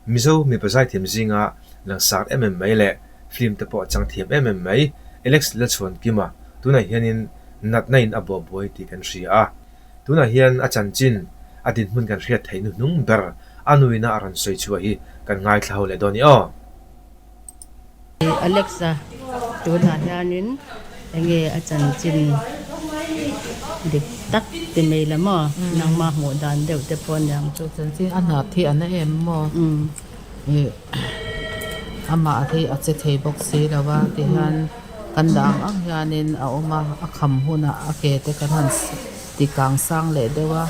Mizo mipa zaithiam zinga langsar em em mai leh film te pawh chang thiam em em mai Alex Lalchhuankima tunah hianin natna in a buah buai tih kan hria a. Tunah hian a chanchin, a dinhmun kan hriat theih hnuhnung ber a nuina a rawn sawi chhuah hi kan ngaithla ho leh dawn i aw. Alexa, tunah hianin enge a chanchin dik tak ti mai la maw? Nangmah hmuh dan deuh te pawh aniang chu. Chanchin a hnap hi a na em maw? Ih amah hi a che thei bawk si lo a tihian kan dah ang ang hianin a awm a, a kham hunah a ke te kan han ti kang sang leh deuh a,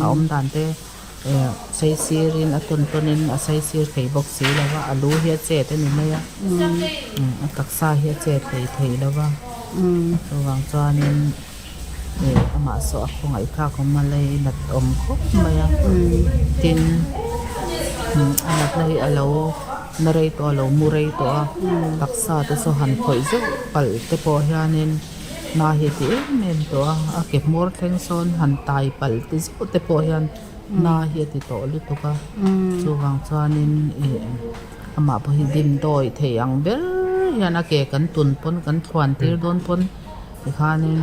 a awm dan te. Sei sirin a tawn tawnin a sei sir thei bawk si lo va, a lu hi a chet a ni mai a, a taksa hi a chet hlei thei lo va, chuvang chuanin ih amah saw a khawngaih thlak awm a lei nat awm khawp mai a, tin a natna hi a lo na rei tawh a lo mu rei tawh a, taksa te saw han khawih zeuh palh te pawh hianin hna hi a ti em em tawh a, a ke hmawr thleng sawn han tai palh te zeuh te pawh hian hna hi a ti tawh lutuk a, chuvang chuanin ih amah pawh hi dimdawi thei ang ber hian a ke kan tun pawn kan thluan tir dawn pawn tikhanin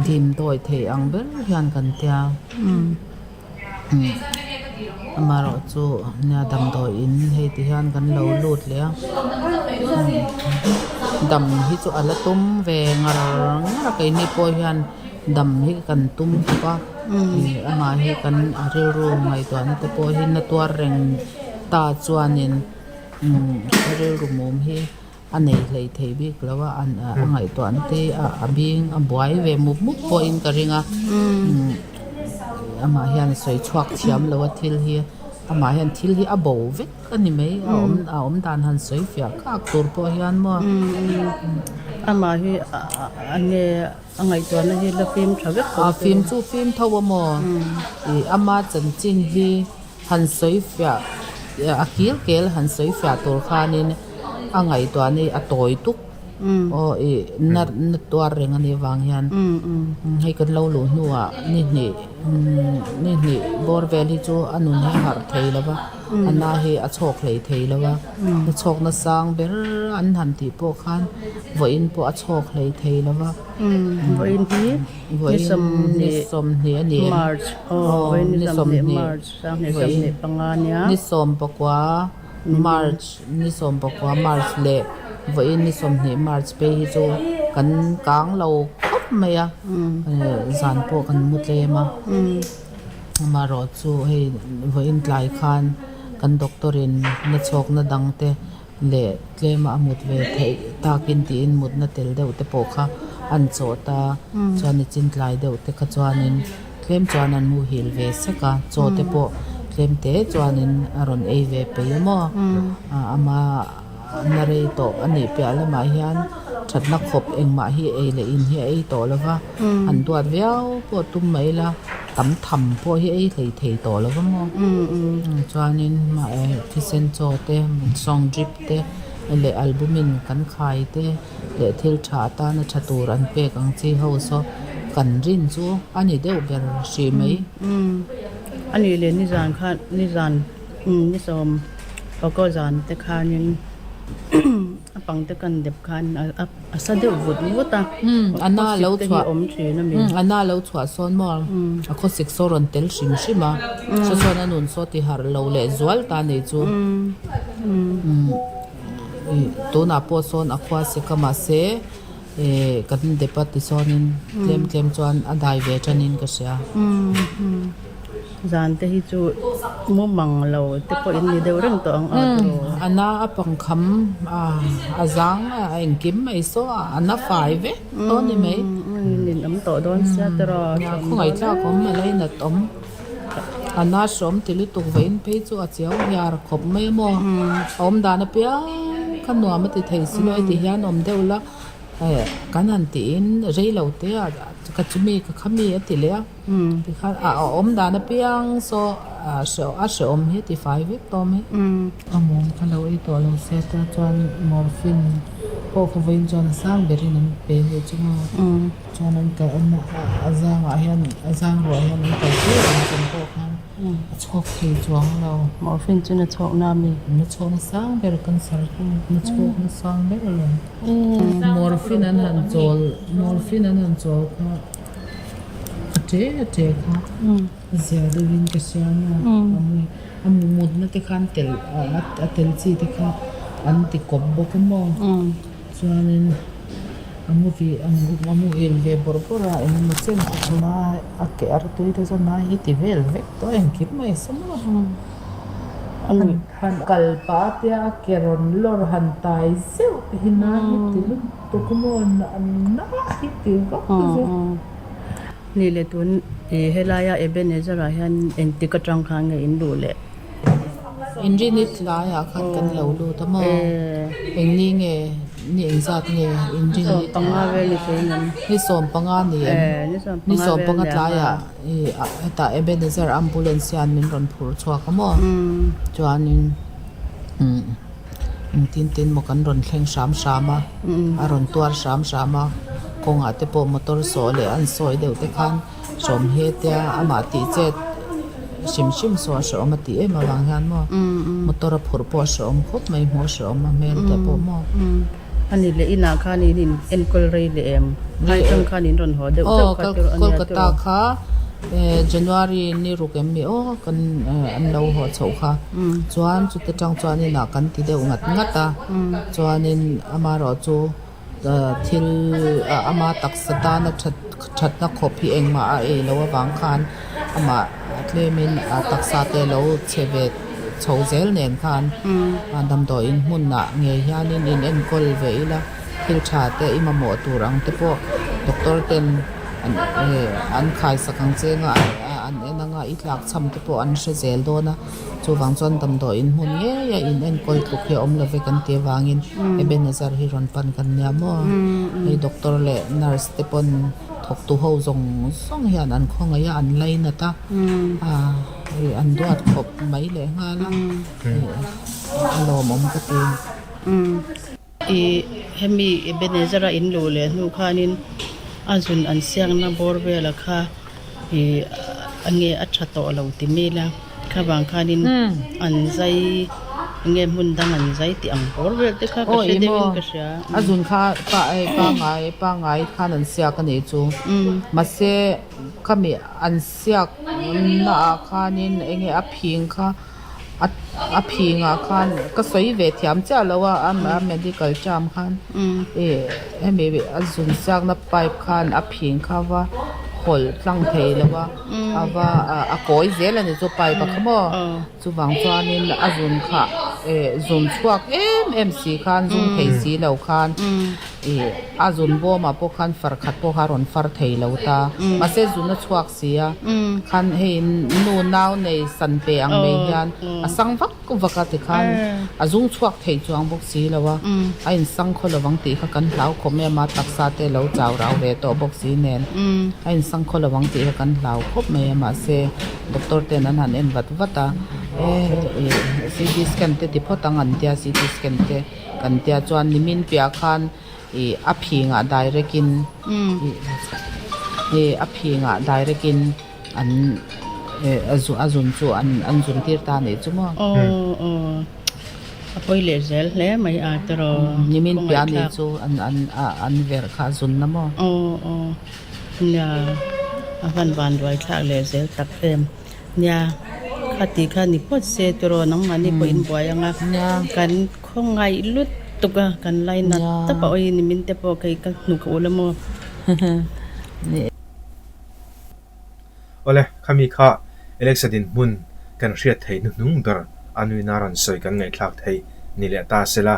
dimdawi thei ang ber hian kan tia. Amaherawh chu nia damdawi in hei ti hian kan lo lut leh a dam hi chu a la tum ve ngar ngar a keini pawh hian dam hi kan tum bawk a ih amah hi kan a rilru ngaihtuahna te pawh hi na tuar reng ta chuanin rilru mum hi. A nei hlei thei bik lo a, a ngaihtuahna te a bing a buai ve mup mup pawhin ka ring a, amah hian a sawi chhuak thiam lo a thil hi, amah hian thil hi a bo vek a ni mai a awm a awm dan han sawi fiah kak tur pawh hian maw. Amah hi a nge a ngaihtuahna hi la fim tha vek tho. A fim chu fim tho a maw? Ih ama chanchin hi. Han sawi fiah a kil kel han sawi fiah tur khanin a ngaihtuah ni a tawi tuk aw ih na na tuar reng a nih vang hian hei kan lo luh hnuah ni hnih ni hnih bawr vel hi chu a nun hi a harh thei lo va a na hi a chhawk hlei thei lo va a chhawk na sang ber an han tih pawh khan vawiin pawh a chhawk hlei thei lo va. Vawiin hi ni 20 a ni em? March aw vawiin ni 20 March 2025 nia. Ni 19 March ni 19 March leh vawiin ni 20 March phei hi chu kan kang lo khawp mai a, zan pawh kan mu tlem a. Amaherawh chu hei vawiin tlai khan kan doctor in na chhawkna dang te leh tlema a mut ve theih takin tiin mutna tel deuh te pawh kha an chawh ta chuan nichin tlai deuh te kha chuanin tlem chuan an muhil ve sek a chaw te pawh tlem te chuanin a rawn ei ve peih a maw ama na rei tawh a nih piah lamah hian thatna khawp engmah hi ei leh in hi a ei tawh lo va an duat viau pawh tum mai ila. Tam tham pawh hi ei hlei thei tawh lo va maw? Chuanin thisen chaw te, sawng drip te leh albumin kan khai te leh thil tha atana tha tur an pek ang chi ho saw kan rin chu a ni deuh ber hrih mai. A nih leh nizan khan nizan nisawm pakaw zan te khanin A pang te kan dep khan a sa deuh vut vut a, a na lo chhuah awm thin a mi. A na lo chhuah sawn maw a khawsik saw rawn tel hrim hrim a, saw chuan a nun saw ti harh lo leh zual ta nei chu tunah pawh sawn a khua sek a mahse kan dep a ti sawnin tlem tlem chuan a dai ve tanin ka hria. Zan te hi chu mu mang lo te pawh in ni deuh reng tawh ang a tiraw. A na a pangkham a a zang a engkim mai saw a a na fai vek tawh a ni mai. Nin awm tawh dawn sia tiraw. Khawngaih tlak awm a lainat awm a na hrawm ti lutuk vawiin phei chu a chiau hiar khawp mai a maw a awm dan apiang kha nuam a ti thei si lo heti hian awm deuh la kan han tiin rei lo te ah ka chumi ka khami a ti leh a. Tikhan a awm dan apiang saw a hrehawm hi a ti fai vek tawh mai. A mawm kha lo ei tawh lo se ta chuan morphine pawh kha vawiin chuan a sang berin an pe leh chu maw. Chuan an kal a zangah hian a zang ruah hian an kal tir ang chung pawh khan. A chhawk thei chuang lo. Morphine chu na chhawk na mi? Na chhawk na sang ber cancer chu na chhawk na sang ber alawm. Morphine an han chawl morphine an han chawl kha a che a che kha a zia deuhin ka hria maw a mui a mutna te khan tel a tel chi te kha an ti kawp bawk a maw. Chuanin a movie a muhil ve bawrh bawrh a engemaw chen a awm a a ke artui te chuan a hi ti vel vek tawh a engkim mai a sawn a han kal pah a tia a ke rawn lawr han tai zeuh te hi na hi ti lutuk a maw na hi ti vak zeuh. Ni leh tun ih helaia Ebenezer ah hian engtik atang khan nge in luh leh? Inrinni tlaiah khan kan lo lut a maw? Engni nge ni engzat nge inrinni ni sawmpanga ni em? Ni sawmpanga tlaiah ih hetah Ebenezer ambulance hian min rawn phur chhuak a maw? Chuanin umm engtin tin maw kan rawn thleng hram hram a, a rawn tuar hram hram a, kawngah te pawh motor sawh leh an sawi deuh te khan. Sawm he tia amah tih chet hrim hrim saw a hrehawm a tih em avang hian maw motor a phurh pawh a hrehawm khawp mai hmuh a hrehawm a hmel te pawh maw. A ni leh inah khan in in enkawl rei leh em? Ngai atang khan in rawn haw deuh deuh kha tir a nia Kolkata kha January ni ruk em mi aw kan an lo haw chhoh kha chuan chuta tang chuan inah kan ti deuh ngat ngat a chuanin amaherawh chu. Thil ama taksa tana that thatna khawp hi engmah a ei loh avang khan amah tlemin a taksa te lo chhe ve chho zel nen khan damdawiin hmunah ngei hianin in enkawl ve ila thil tha te i mamawh tur ang te pawh doctor ten an khaisak ang che anga an en anga i tlak cham te pawh an hre zel dawn a. Chuvang chuan damdawiin hmun ngei a in enkawl tluk hi a awm love kan tih avangin Ebenezer hi rawn pan kan nia maw? Hei doctor leh nurse te pawn thawktu ho zawng zawng hian an khawngaih a an lainat a ah hei an duat khawp mai leh nghal a a lawmawm ka ti. Ih hemi Ebenezer a in luh leh hnu khanin a zun an siakna bawr vela kha ih a nge a tha tawh lo ti mil a kha vang khanin an zai nge hmun dang an zai tih ang bawr vel te kha ka hre deuhin ka hria. A zun kha pangai pangai khan an siak a nih chu mahse khami an siak naah khanin enge a phing kha. A phingah khan ka sawi ve thiam chiah lo a a medical term khan ih hemi a zun siakna pipe khan a phing kha va hawlh tlang thei lo a a va a kawi zel a ni chu pipe a kha maw chuvang chuanin a zun kha ih zun chhuak em em si khan zung thei si lo khan ih a zun bawmah pawh khan far khat pawh kha a rawn far thei lo ta mahse zun a chhuak si a khan hei nu nau nei san pe ang mai hian a sang vak vak a tikhan a zung chhuak thei chuang bawk si lo a a insang khaw lo ang tih kha kan hlau khawp mai a ama taksa te lo chau rau ve tawh bawk si nen a insang khaw lo ang tih kha kan hlau khawp mai a mahse doctor ten an han en vat vat a e ct scan te ti phawt ang an tia ct scan te kan tia chuan nimin piah khan. Ih a phingah direct in ih a phingah direct in an eh a zun chu an an zun tir ta anih chu maw. Aw aw a pawi leh zel hle mai a tiraw Nimin piah anih chu an an an verh kha a zun na maw. Aw aw nia a van van ruai thlak leh zel tak em nia khati kha ni phawt se tiraw nangmahni pawh in buai anga kan Khawngaih lutuk a, kan lainat tap a awi nimin te pawh kei ka hnuk a ul a maw? Awle, khami kha Alexa dinhmun kan hriat theih hnuhnung ber a nuina rawn sawi kan ngaihthlak theih ni leh ta sela.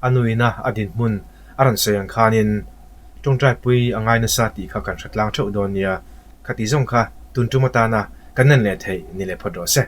A nuina a dinhmun a rawn sawi ang khanin tawngtaipui a ngai nasa tih kha kan hre tlang theuh dawn nia. Khati zawng kha tun tum atana kan nen leh theih ni leh phawt rawh se.